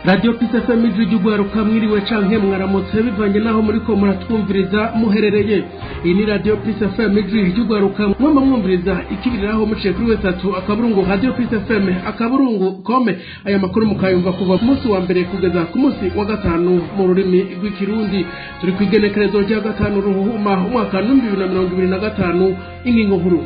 Radiyo Peace FM, ijwi ry'ugwaruka, mwiriwe canke mwaramutse bivanye naho muriko muratwumviriza muherereye. Iyi ni Radiyo Peace FM, ijwi ry'ugwaruka, mwama mwumviriza ikibiriraho muciye kuri www.radiopeacefm.com. Aya makuru mukayumva kuva ku munsi wa mbere kugeza ku munsi wa gatanu mu rurimi rw'Ikirundi. Turi kw'igenekerezo rya 5 Ruhuhuma umwaka 2025. Ingingo nkuru: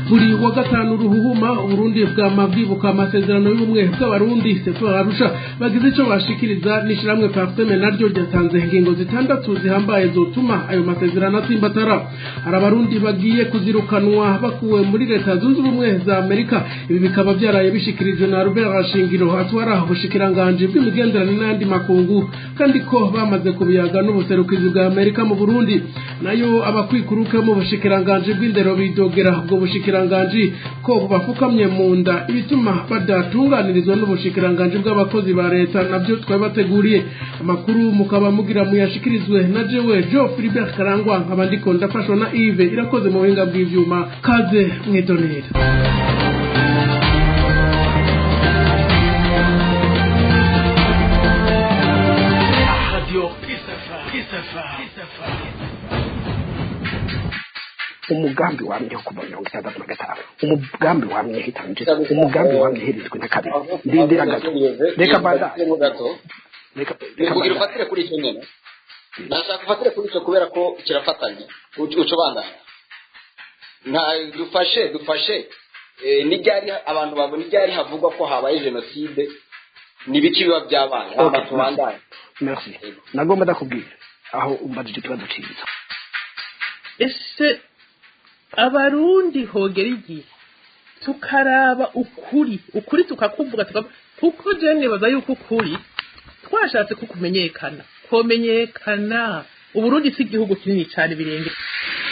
Buri wa 5 Ruhuhuma Uburundi bwama bwibuka amasezerano y'ubumwe bw'Abarundi, CEPA Arusha. Bagize ico bashikiriza n'ishirahamwe Parseme naryo ryatanze ingingo zitandatu zihambaye zotuma ayo masezerano atsimbatara. Hari Abarundi bagiye kuzirukanwa bakuwe muri Leta Zunze Ubumwe za Amerika. Ibi bikaba vyaraye bishikirijwe na Robert Shingiro atwara ubushikiranganji bw'imigenderanire n'ayandi makungu, kandi ko bamaze kubiyaga n'ubuserukizi bwa Amerika mu Burundi. Nayo abakwikuruke mu bushikiranganji bw'indero bidogera ubwo bushikiranganji ko bubafukamye mu nda, ibituma badatunganirizwa n'ubushikiranganji bw'abakozi ba leta. Nabyo twabateguriye. Amakuru mukaba mugira muyashikirizwe na jewe Joe Philibert Karangwa, nkaba ndiko ndafashwa na Yves Irakoze mu buhinga bw'ivyuma. Kaze mwidonera. Radio Peace FM. Peace FM. Peace FM. Umugambi wamyeho kuva 65, umugambi wamyeho itanje, umugambi wamyeho 72. Ndindira gato, reka mbanza. Reka kugira ufatire kuri icyo nyene. Ndashaka ufatire kuri icyo kubera ko kirafatanye. Uco bandanya nta dufashe n'iryari abantu babona iryari havugwa ko habaye jenoside, nibiki biba byabaye hama tubandanye. Merci. Nagomba ndakubwira aho umbajije ikibazo ciza. Ese Abarundi hogera igihe tukaraba ukuri, ukuri tukakuvuga, kuko je nibaza yuko ukuri twashatse kukumenyekana komenyekana. Uburundi si igihugu kinini cane birenge.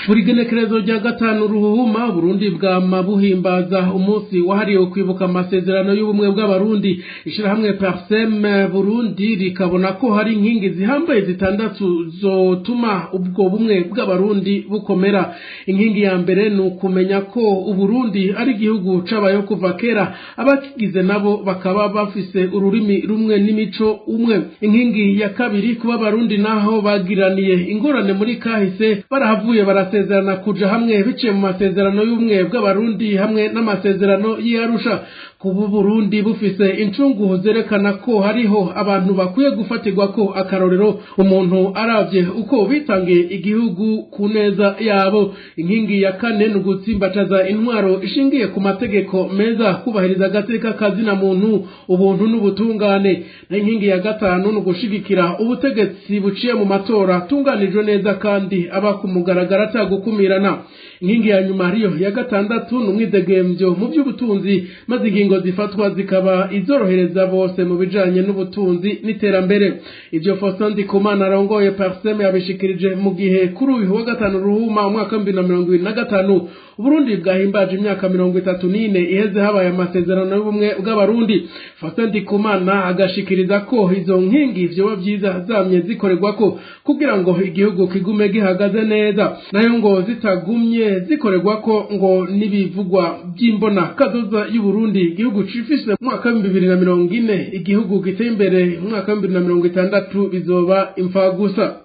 Buri genekerezo rya 5 Ruhuhuma Burundi bwama buhimbaza umunsi wahariwe kwibuka amasezerano y'ubumwe bw'Abarundi. Ishirahamwe Parsem Burundi rikabona ko hari inkingi zihambaye zitandatu zotuma ubwo bumwe bw'Abarundi bukomera. Inkingi ya mbere ni ukumenya ko Uburundi ari igihugu c'abayo kuva kera, abakigize nabo bakaba bafise ururimi rumwe n'imico umwe. Inkingi ya kabiri, kuba Abarundi naho bagiraniye ingorane muri kahise barahavuye barasezerana kuja hamwe biciye mu masezerano y'ubumwe bw'Abarundi hamwe n'amasezerano y'Arusha. Kuba Burundi bufise incungu zerekana ko hariho abantu bakwiye gufatirwa ko akarorero, umuntu aravye uko bitangiye igihugu ku neza yabo. Inkingi ya kane ni ugutsimbataza intwaro ishingiye ku mategeko meza, kubahiriza agateka kazina muntu, ubuntu n'ubutungane. Na inkingi ya gatanu ni ugushigikira ubutegetsi buciye mu matora tunganijwe neza kandi aba ku mugaragaro atagukumirana. Inkingi ya nyuma ariyo ya gatandatu ni umwidegemvyo mu by'ubutunzi, maze ingingo zifatwa zikaba izorohereza bose mu bijanye n'ubutunzi n'iterambere. Ivyo Faustin Ndikumana arongoye Parsem yabishikirije mu gihe kuri uyu wa 5 Ruhuma umwaka 2025 Uburundi bwahimbaje imyaka 34 iheze habaye amasezerano y'ubumwe bw'Abarundi. Faustin Ndikumana agashikiriza ko izo nkingi vyoba vyiza zamye zikorerwako kugira ngo igihugu kigume gihagaze neza, nayo ngo zitagumye zikorerwako ngo n'ibivugwa by'imbona kazoza y'Uburundi, igihugu cifise mu mwaka 2040, igihugu giteye imbere mu mwaka 2060, bizoba imfagusa.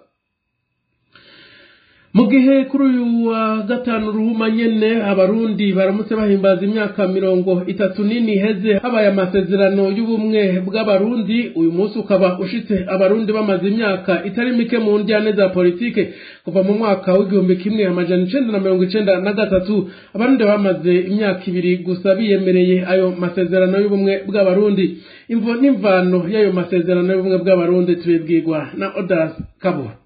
Mu gihe kuri uyu wa 5 Ruhuma nyene Abarundi baramutse bahimbaza imyaka 34 iheze habaye amasezerano y'ubumwe bw'Abarundi, uyu munsi ukaba ushitse Abarundi bamaze imyaka itari mike mu ndyane za politike. Kuva mu mwaka w'1993 Abarundi bamaze imyaka 2 gusa biyemereye ayo masezerano y'ubumwe bw'Abarundi. Imvo n'imvano y'ayo masezerano y'ubumwe bw'Abarundi tubibwirwa na Odas Kabura.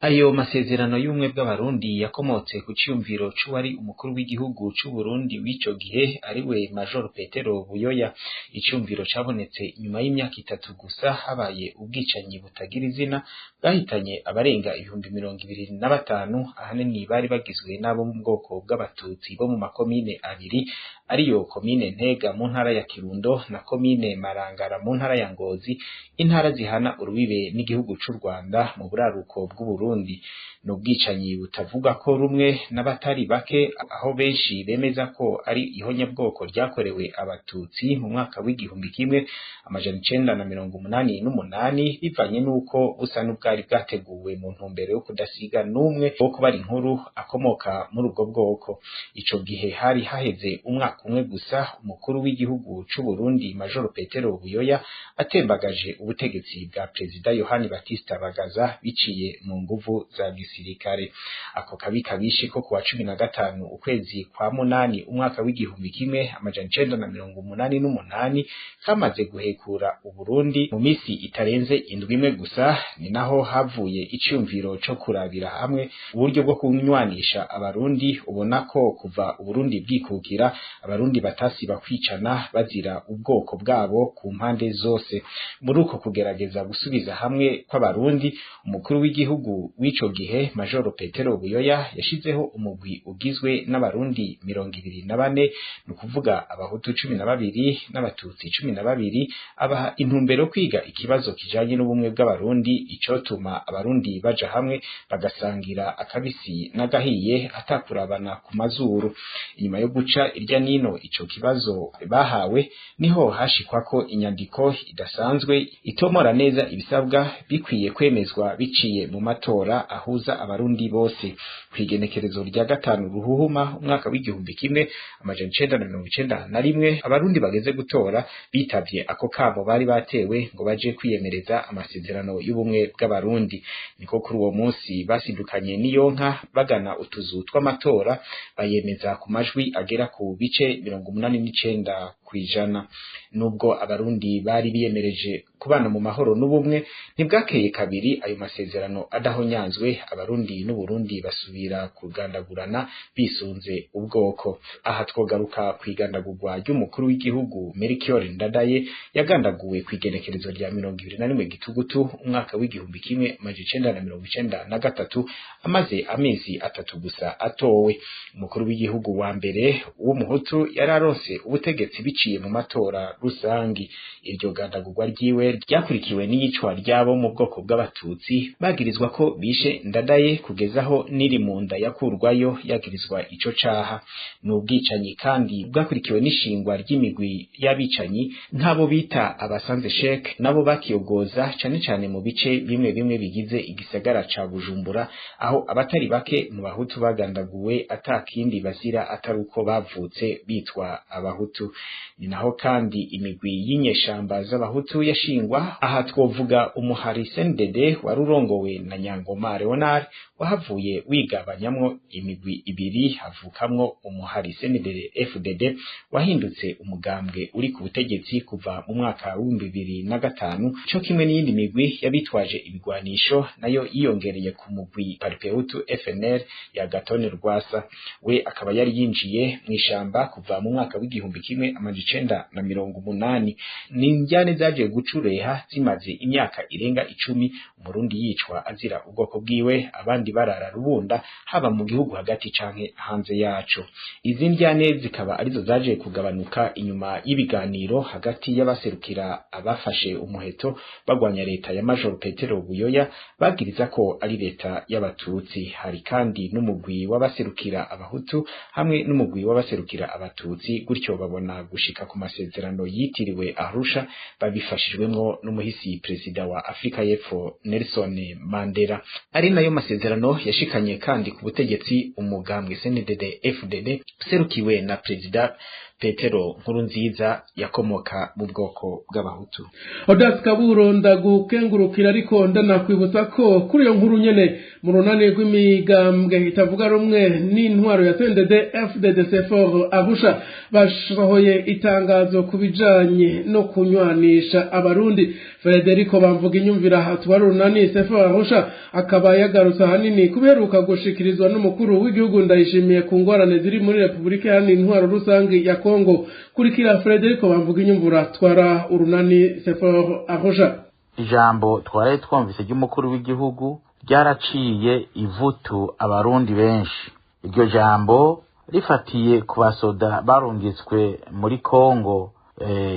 Ayo masezerano y'ubumwe bw'Abarundi yakomotse ku ciyumviro c'uwari umukuru w'igihugu c'Uburundi w'ico gihe, ariwe Major Petero Buyoya. Iciyumviro cabonetse inyuma y'imyaka 3 gusa habaye ubwicanyi butagira izina bwahitanye abarenga 25,000, ahanini bari bagizwe n'abo mu bwoko bw'Abatutsi bo mu makomine abiri, ariyo komine Ntega mu ntara ya Kirundo na komine Marangara mu ntara ya Ngozi, intara zihana urubibe n'igihugu c'u Rwanda mu buraruko bw'Uburundi. Burundi. N'ubwicanyi butavuga ko rumwe n'abatari bake, aho benshi bemeza ko ari ihonyabwoko ryakorewe abatutsi mu mwaka w'1988, bivanye n'uko busa n'ubwari bwateguwe mu ntumbero yo kudasiga n'umwe wo kubara inkuru akomoka muri ubwo bwoko. Ico gihe hari haheze umwaka umwe gusa umukuru w'igihugu c'u Burundi Major Petero Buyoya atembagaje ubutegetsi bwa Perezida Yohani Batista Bagaza biciye mu nguvu za gisirikare. Ako kabi kabishe ko kuwa 15 ukwezi kwa munani umwaka w'1988 kamaze guhekura Uburundi mu misi itarenze indwi imwe gusa. Ni naho havuye iciyumviro co kurabira hamwe uburyo bwo kunywanisha abarundi. Ubona ko kuva Uburundi bwikukira abarundi batasiba kwicana bazira ubwoko bwabo ku mpande zose. Muri uko kugerageza gusubiza hamwe kw'abarundi, umukuru w'igihugu w'ico gihe Major Petero Buyoya yashizeho umugwi ugizwe n'abarundi 24, ni ukuvuga abahutu 12 n'abatutsi 12, abaha intumbero kwiga ikibazo kijanye n'ubumwe bw'abarundi, icotuma abarundi baja hamwe bagasangira akabisi n'agahiye atakurabana ku mazuru. Inyuma yo guca irya nino ico kibazo bahawe, niho hashikwako inyandiko idasanzwe itomora neza ibisabwa bikwiye kwemezwa biciye mu matora ahuza abarundi bose. Kwigenekerezo rya 5 ruhuhuma umwaka w'1991, abarundi bageze gutora bitavye ako kamo bari batewe ngo baje kwiyemereza amasezerano y'ubumwe bw'abarundi. Niko kuri uwo munsi basidukanye n'iyonka bagana utuzu tw'amatora, bayemeza ku majwi agera ku bice 89%. Nubwo abarundi bari biyemereje kubana mu mahoro n'ubumwe, ntibwakeye kabiri ayo masezerano adahonyanzwe, abarundi n'Uburundi basubira kugandagurana bisunze ubwoko. Aha twogaruka kwigandagurwa ry'umukuru w'igihugu Melchior Ndadaye yagandaguwe kwigenekerezo rya 21 Gitugutu umwaka w'1993, amaze amezi 3 gusa atowe. Umukuru w'igihugu wa mbere w'umuhutu yararonse ubutegetsi biciye mu matora rusangi. Iryo gandagurwa ryiwe ryakurikiwe n'iyicwa ryabo mu bwoko bw'abatutsi bagirizwa ko bishe Ndadaye, kugezaho niri munda yakurwayo yagirizwa ico caha. N'ubwicanyi kandi bwakurikiwe n'ishingwa ry'imigwi y'abicanyi nk'abo bita abasanze shek, nabo bakiyogoza cane cane mu bice bimwe bimwe bigize igisagara ca Bujumbura, aho abatari bake mu bahutu bagandaguwe atakindi bazira atari uko bavutse bitwa abahutu. Ni naho kandi imigwi y'inyeshamba z'abahutu yashingwa. Aha twovuga umuhari CNDD wari urongowe na Nyangoma Leonard, wahavuye wigabanyamwo imigwi ibiri, havukamwo umuhari CNDD FDD wahindutse umugambwe uri ku butegetsi kuva mu mwaka w'2005, co kimwe n'iyindi migwi yabitwaje ibigwanisho nayo yiyongereye ku mugwi Parpeutu FNL ya Gatone Rwasa, we akaba yari yinjiye mw'ishamba kuva mu mwaka w'1980. N'injyane zaje gucureha zimaze imyaka irenga 10 umurundi yicwa azira ubwoko bwiwe, abandi barara rubunda haba mu gihugu hagati canke hanze yaco. Izi njyane zikaba arizo zaje kugabanuka inyuma y'ibiganiro hagati y'abaserukira abafashe umuheto bagwanya leta ya Major Petero Buyoya bagiriza ko ari leta y'abatutsi. Hari kandi n'umugwi w'abaserukira abahutu hamwe n'umugwi w'abaserukira abatutsi, gutyo babona gushika ku masezerano yitiriwe Arusha babifashijwemwo n'umuhisi perezida wa Afrika y'Epfo Nelson Mandela. Ari nayo masezerano yashikanye kandi ku butegetsi umugambwe CNDD FDD userukiwe na perezida Petero Nkurunziza yakomoka mu bwoko bw'abahutu. Odas Kaburo, ndagukengurukira, ariko ndanakwibutsa ko kuri iyo nkuru nyene mu runani rw'imigambwe itavuga rumwe n'intwaro ya CNDD FDD CFOR Arusha basohoye itangazo ku bijanye no kunywanisha abarundi. Federico Bamvuga inyumvira atwara urunani CFOR Arusha akaba yagarutse ahanini kuberuka gushikirizwa n'umukuru w'igihugu Ndayishimiye ku ngorane ziri muri Republika Iharanira Intwaro Rusangi ya Kongo. Kurikira Frederico Bamvuga inyumvura twara urunani CFOR Arusha. Ijambo twaraye twumvise ry'umukuru w'igihugu ryaraciye ivutu abarundi benshi. Iryo jambo rifatiye ku basoda barungitswe muri Kongo,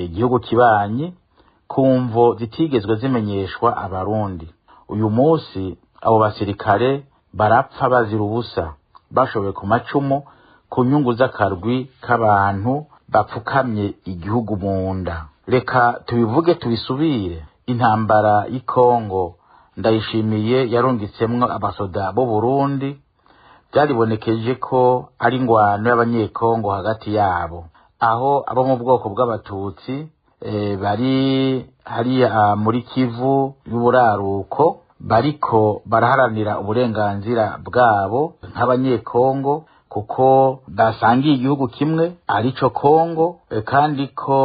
igihugu kibanyi, ku mvo zitigezwe zimenyeshwa abarundi. Uyu munsi Abo basirikare barapfa bazira ubusa, bashoboye ku macumu ku nyungu z'akarwi k'abantu bapfukamye igihugu mu nda. Reka tubivuge tubisubire, intambara y'i Kongo Ndayishimiye yarungitsemwo abasoda b'u Burundi, byaribonekeje ko ari ingwano y'Abanyekongo hagati yabo, aho abo mu bwoko bw'Abatutsi bari hariya muri Kivu y'uburaruko bariko baraharanira uburenganzira bwabo nk'Abanyekongo, kuko basangiye igihugu kimwe arico Kongo, kandi ko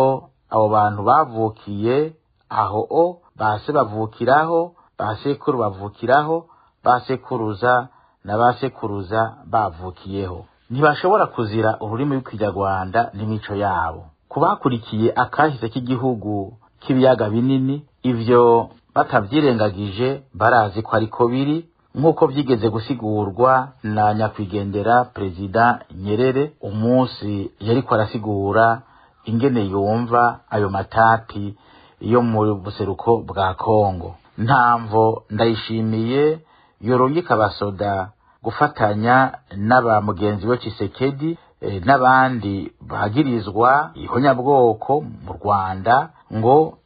abo bantu bavukiye aho o base bavukiraho, basekuru bavukiraho, basekuruza na basekuruza bavukiyeho. Ntibashobora kuzira ururimi rw'Ikinyarwanda n'imico yabo. Kubakurikiye akahise k'igihugu k'ibiyaga binini, ivyo batavyirengagije barazi ko ariko biri, nk'uko vyigeze gusigurwa na nyakwigendera Perezida Nyerere umunsi yariko arasigura ingene yumva ayo matati yo mu buseruko bwa Kongo. Ntamvo Ndayishimiye yorungika abasoda gufatanya n'aba mugenzi we Tshisekedi n'abandi bagirizwa ihonyabwoko mu Rwanda ngo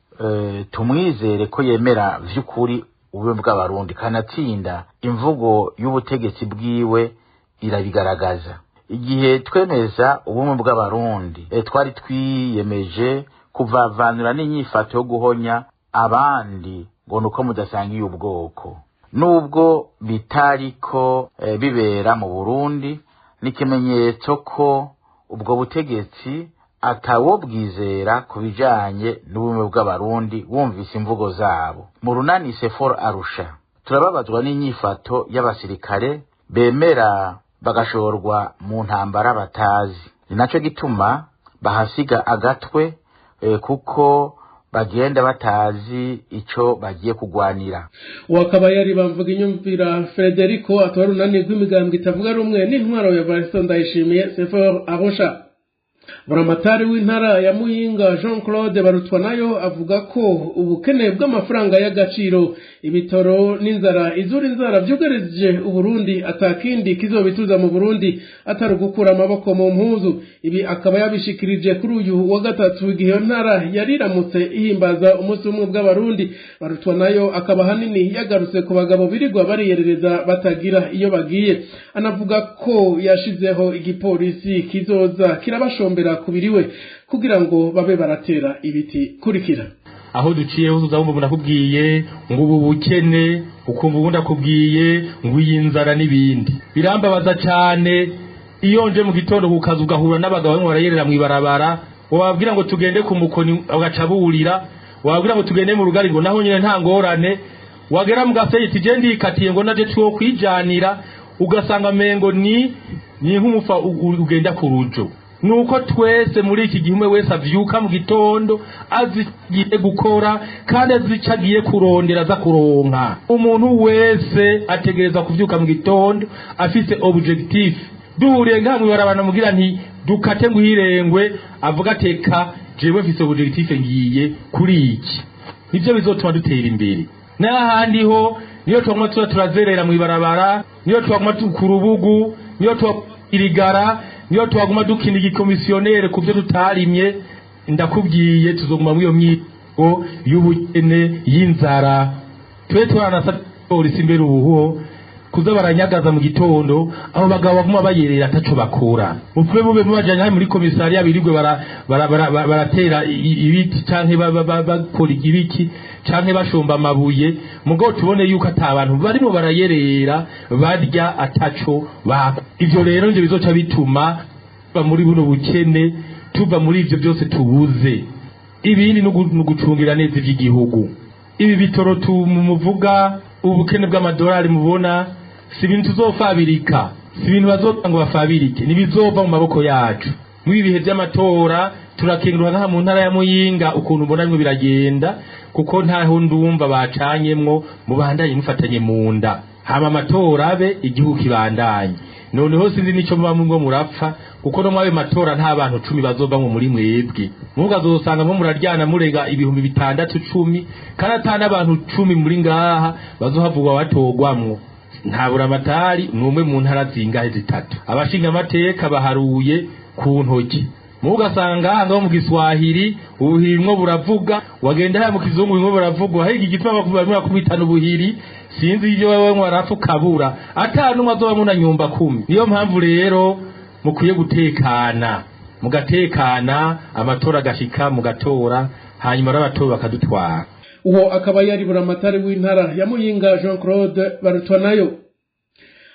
tumwizere ko yemera vy'ukuri ubumwe bw'Abarundi. Kanatsinda imvugo y'ubutegetsi bwiwe irabigaragaza. Igihe twemeza ubumwe bw'Abarundi, twari twiyemeje kuvavanura n'inyifato yo guhonya abandi ngo nuko mudasangiye ubwoko. Nubwo bitariko bibera mu Burundi, n'ikimenyetso ko ubwo butegetsi atawobwizera ku bijanye n'ubumwe bw'Abarundi wumvise imvugo zabo. Mu runani Sefor Arusha turababazwa n'inyifato y'abasirikare bemera bagashorwa mu ntambara batazi. Ni naco gituma bahasiga agatwe, kuko bagenda batazi ico bagiye kugwanira. Wakaba yari bamvuga inyumvira Federico, atwara urunani rw'imigambwe itavuga rumwe n'intwaro ya Evariste Ndayishimiye, Sefor Arusha. Buramatari w'intara ya Muyinga Jean Claude Barutwanayo avuga ko ubukene bw'amafaranga y'agaciro, ibitoro n'inzara izura inzara vyugarije Uburundi, atakindi kizobituza mu Burundi atari gukura amaboko mu mpuzu. Ibi akaba yabishikirije kuri uyu wa gatatu, igihe iyo ntara yariramutse ihimbaza umunsi umwe bw'Abarundi. Barutwanayo akaba hanini yagarutse ku bagabo birirwa bariyerereza batagira iyo bagiye, anavuga ko yashizeho igipolisi kizoza kirabashombera kubiriwe kugira ngo babe baratera ibiti. Kurikira. Aho duciye hose uzabumva umuntu akubwiye ngo ubu bukene, ukumva ubundi akubwiye ngo iyi nzara n'ibindi. Birambabaza cyane iyo nje mu gitondo ku kazi ugahura n'abagabo barimo barayerera mw'ibarabara, wababwira ngo tugende ku mukoni bagaca burira, wababwira ngo tugende mu rugari ngo naho nyine nta ngorane, wagera mu gasenyi ati je ndikatiye ngo naje two kwijanira, ugasanga mengo ni nk'umufa ugenda ku rujo. Nuko twese muri iki gihe umwe wese avyuka mu gitondo azigiye gukora kandi azica agiye kurondera aza kuronka. Umuntu wese ategereza kuvyuka mu gitondo afise objectif. Duhuriye ngaha mw'ibarabara mugira nti dukate ngwirengwe, avuga ateka jewe mfise objectif ngiye kuri iki. Nivyo bizotuma dutera imbere. N'ahandi ho niyo twaguma tuza turazerera mw'ibarabara, niyo twaguma ku rubugu, niyo irigara, niyo twaguma dukina igikomisiyonere ku byo tutarimye, ndakubwiye tuzoguma muri iyo myiko y'ubukene y'inzara. Twe twaranasabye polisi imbere ubuho kuza baranyagaza mu gitondo abo bagabo baguma bayerera ataco bakora. Mupfe mube mubajanye muri komisariya birirwe baratera ibiti canke bakora ibiki canke bashomba amabuye, mugabo tubone yuko ata bantu barimo barayerera barya ataco bakora. Ivyo rero nivyo bizoca bituma tuva muri buno bukene, tuva muri ivyo byose tubuze. Ibindi nugucungira neza ivy'igihugu. Ibi bitoro tumuvuga, ubukene bw'amadolari mubona, si ibintu tuzofabirika, si ibintu bazotanga ngo bafabirike, nibizova mu maboko yacu. Muri ibihe by'amatora turakenguruka nka mu ntara ya Muyinga ukuntu mbona bimwe biragenda, kuko ntaho ndumva bacanyemwo, mubandanye mufatanye mu nda, hama amatora abe igihugu kibandanye. Noneho sinzi nico muba mwo murapfa, kuko no mwabe matora nta bantu 10 bazovamwo muri mwebwe. Mugazosanga mwo muraryana murega 6000 10, kandi ata n'abantu 10 muri ngaha bazohavugwa batogwamwo. Nta buramatari numwe mu ntara zingahe zitatu, abashinga amateka baharuye ku ntoki. Mugasanga ngaho mu Giswahili ubuhirimwo buravuga, wagenda haya mu Kizungu bimwe buravuga, higa igituma bakubamira kubitana ubuhiri, sinzi ibyo wewe mwarafu kabura atanu azoba muna nyumba 10. Niyo mpamvu rero mukwiye gutekana, mugatekana, amatora agashika mugatora, hanyuma abatora bakadutwara. Uwo akaba yari buramatari w'intara ya Muyinga Jean Claude Barutwanayo.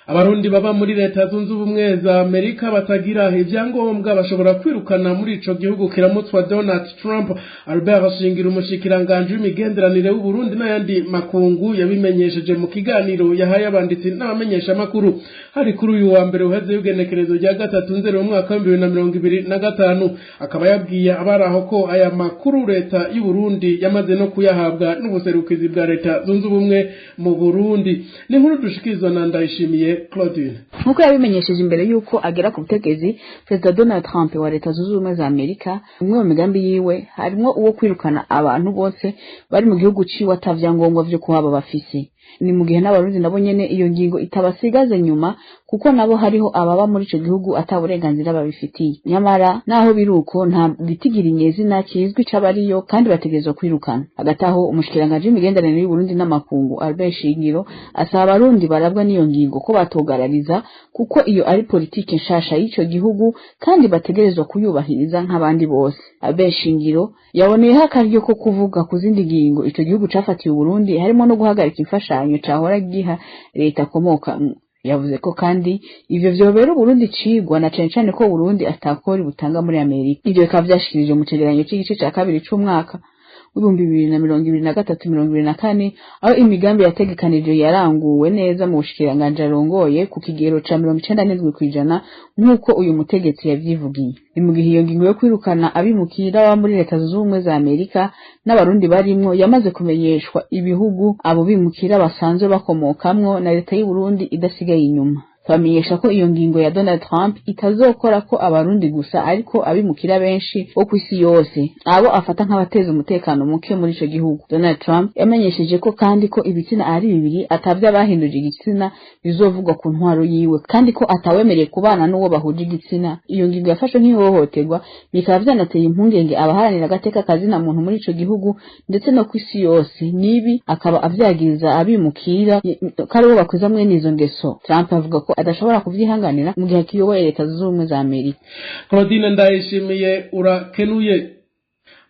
Abarundi baba muri Leta Zunze Ubumwe za Amerika batagira ivyangombwa bashobora kwirukana muri ico gihugu kiramutswa Donald Trump. Albert Shingira, umushikiranganje w'imigenderanire w'u Burundi n'ayandi makungu, yabimenyesheje mu kiganiro yahaye abanditsi n'abamenyesha makuru hari kuri uyu wa mbere uheze w'igenekerezo rya 3 Nzero mu mwaka wa 2025. Akaba yabwiye abari aho ko aya makuru Leta y'u Burundi yamaze no kuyahabwa n'ubuserukizi bwa Leta Zunze Ubumwe mu Burundi. Ni inkuru dushikirizwa na Ndayishimiye Claudine. Nkuko yabimenyesheje imbere yuko agera ku butegetsi, Perezida Donald Trump wa Leta Zunze Ubumwe za Amerika, umwe mu migambi yiwe harimwo uwo kwirukana abantu bose bari mu gihugu ciwe atavyangombwa vyo kuhaba bafise. Ni mu gihe n'Abarundi nabo nyene iyo ngingo itabasigaze nyuma, kuko nabo hariho ababa muri ico gihugu ata burenganzira babifitiye. Nyamara naho biruko nta gitigiri nyezina kizwi c'abariyo kandi bategerezwa kwirukana. Hagati aho umushikiranganje w'imigenderanire y'u Burundi n'amakungu Albert Shingiro asaba Abarundi barabwa n'iyo ngingo ko batogarariza, kuko iyo ari politike nshasha y'ico gihugu kandi bategerezwa kuyubahiriza nk'abandi bose. Albert Shingiro yaboneyeho akaryo ko kuvuga ku zindi ngingo ico gihugu cafatiye Uburundi, harimo no guhagarika imfashanyo cahora giha leta akomoka. Yavuze ko kandi ivyo vyobera Uburundi cigwa, na cane cane ko Burundi atakori butanga muri Amerika. Ivyo bikaba vyashikirijwe mu cegeranyo c'igice ca kabiri c'umwaka w'2023-2024, aho imigambi yategekanijwe yaranguwe neza mu bushikiranganje arongoye ku kigero ca 97% nk'uko uyu mutegetsi yavyivugiye. Ni mu gihe iyo ngingo yo kwirukana abimukira baba muri Leta Zunze Ubumwe za Amerika n'Abarundi barimwo yamaze kumenyeshwa ibihugu abo bimukira basanzwe bakomokamwo, na Leta y'u Burundi idasigaye inyuma. Bamenyesha ko iyo ngingo ya Donald Trump itazokora ko Abarundi gusa, ariko abimukira benshi bo kw'isi yose, abo afata nk'abateza umutekano muke muri ico gihugu. Donald Trump yamenyesheje ko kandi ko ibitsina ari bibiri atavyo abahinduje igitsina bizovugwa ku ntwaro yiwe, kandi ko atawemereye kubana n'uwo bahuje igitsina. Iyo ngingo yafashwe nk'ihohoterwa, bikaba vyanateye impungenge abaharanira agateka kazina muntu muri ico gihugu ndetse no kw'isi yose. Nibi akaba avyagiriza abimukira ko aribo bakwiza mwene izo ngeso. Trump avuga ko adashobora kuvyihanganira mu gihe akiyoboye Leta Zunze Ubumwe za Amerika. Claudine Ndayishimiye, urakenuye.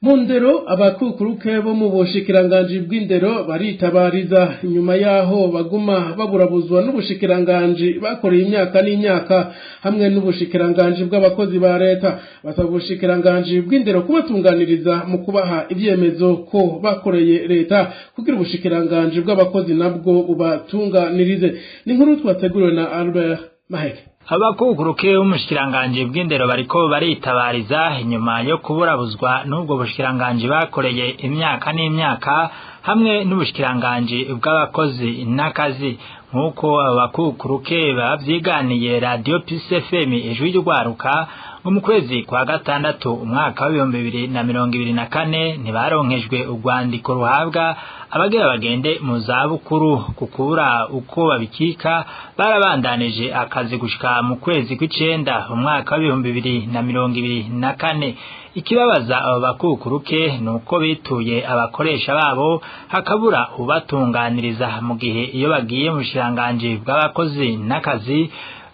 Mu ndero, abakukuruke bo mu bushikiranganji bw'indero baritabariza inyuma yaho baguma baburabuzwa n'ubushikiranganji bakoreye imyaka n'imyaka hamwe n'ubushikiranganji bw'abakozi ba leta. Basaba ubushikiranganji bw'indero kubatunganiriza mu kubaha ivyemezo ko bakoreye leta, kugira ubushikiranganji bw'abakozi nabwo bubatunganirize. Ni inkuru twateguriwe na Albert Maheke. Abakukuruke b'umushikiranganji bw'indero bariko baritabariza inyuma yo kuburabuzwa n'ubwo bushikiranganji bakoreye imyaka n'imyaka hamwe n'ubushikiranganji bw'abakozi n'akazi. Nk'uko abakukuruke bavyiganiye Radio Peace FM Ijwi ry'Urwaruka, mu kwezi kwa gatandatu umwaka wa 2024 ntibaronkejwe urwandiko ruhabwa abagira bagende mu zabukuru. Kukura uko babikika barabandanije akazi gushika mu kwezi kw'icenda umwaka wa 2024. Ikibabaza abo bakukuruke nuko bituye abakoresha babo hakabura ubatunganiriza, mu gihe iyo bagiye mu bushikiranganji bw'abakozi n'akazi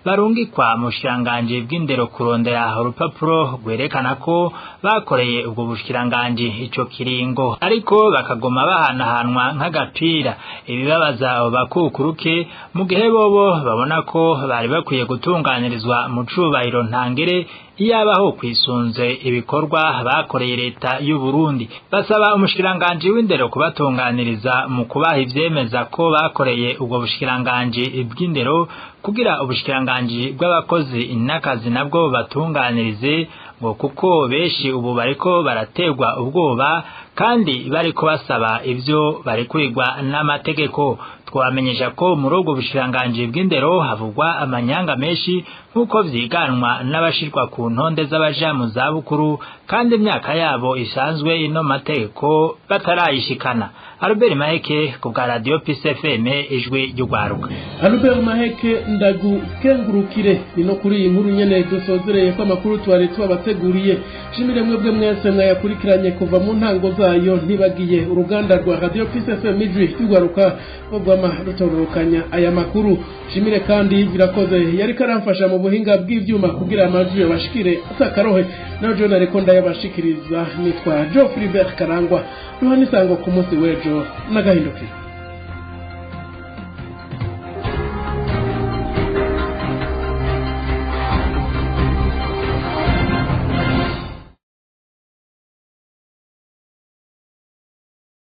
barungikwa mu bushikiranganji bw'indero kurondera urupapuro rwerekana ko bakoreye ubwo bushikiranganji ico kiringo, ariko bakagoma bahanahanwa nk'agapira. Ibibabaza abo bakukuruke mu gihe bobo babona ko bari bakwiye gutunganirizwa mu cubahiro ntangere iyabaho kwisunze ibikorwa bakoreye Leta y'u Burundi. Basaba umushikiranganji w'indero kubatunganiriza mu kubaha ivyemeza ko bakoreye ubwo bushikiranganji bw'indero, kugira ubushikiranganji bw'abakozi n'akazi nabwo batunganirize, ngo kuko benshi ubu bariko barategwa ubwoba kandi bariko basaba ivyo barekurirwa n'amategeko. Twamenyesha ko muri ubwo bushikiranganji bw'indero havugwa amanyanga menshi, nk'uko vyiganwa n'abashirwa ku ntonde z'abaja mu zabukuru kandi imyaka yabo isanzwe ino mategeko batarayishikana. Albert Maheke ku bwa Radio Peace FM, ijwi ry'ugwaruka. Albert Maheke, ndagukengurukire. Ni no kuri iyi nkuru nyene dusozereye ko amakuru twari twabateguriye. Shimire mwebwe mwese mwayakurikiranye kuva mu ntango zayo, ntibagiye uruganda rwa Radio Peace FM, ijwi ry'ugwaruka, rwama rutororokanya aya makuru. Shimire kandi Birakoze yari karamfasha mu buhinga bw'ivyuma kugira amajwi yabashikire atakarohe. Naho John ariko ndayabashikiriza, nitwa Geoffrey Karangwa. Duhana isango ku munsi w'ejo n'agahindukiro.